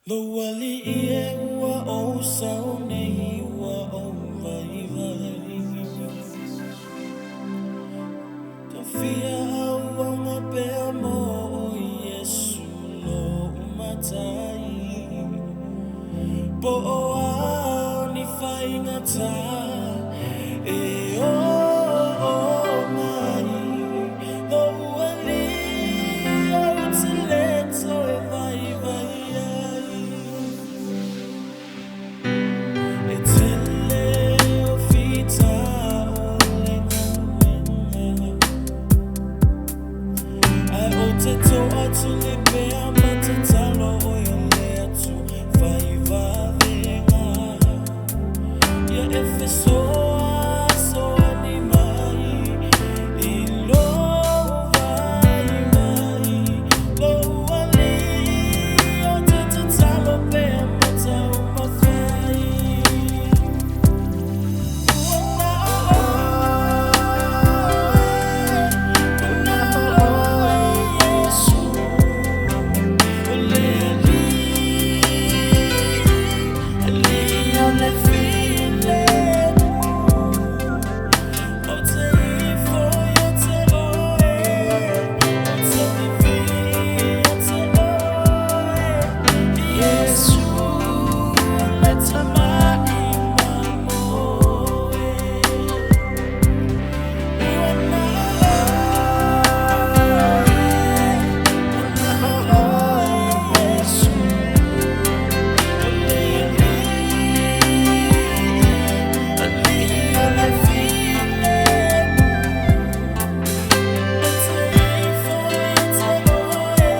Lou alii e ua ou sao nei ua ou vaivai. Tofia auauna pea mo oe Iesu lou Matai. Po o a ni faigata e oo mai, lou alii ou te le toe vaivai ai. E tele o fita o le galuega, ae ou te to'a tuli pea ma tatalo, oe o le atu fai vavega. Ia e fesoasoani mai i lou vaivai. Lou alii ou te tatalo pea ma taumafai. Ua na o oe, ua na o oe Iesu, o le Alii, Alii o le filemu. Ou te ifo ia te oe, ou te vivii ia te oe, Iesu le Tama'i mamoe. Ua na o oe, ua na o oe Iesu, o le Alii, Alii o le filemu. Ou te ifo ia te oe,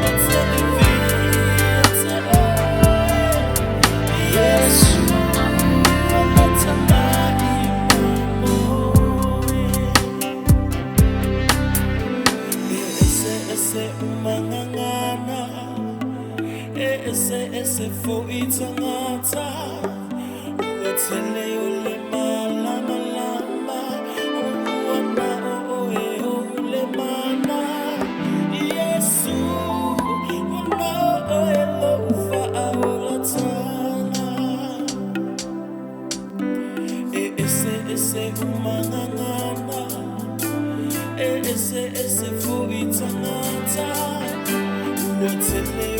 ou te vivii ia te oe, Iesu le Tama'i mamoe. E eseese uma gagana, e eseese fo'i tagata. Ua tele o le malamalama, ua na o oe ou le Mana. Iesu, ua na o oe lou faaolataga. E eseese uma gagana, e eseese fo'i tagata. Ua tele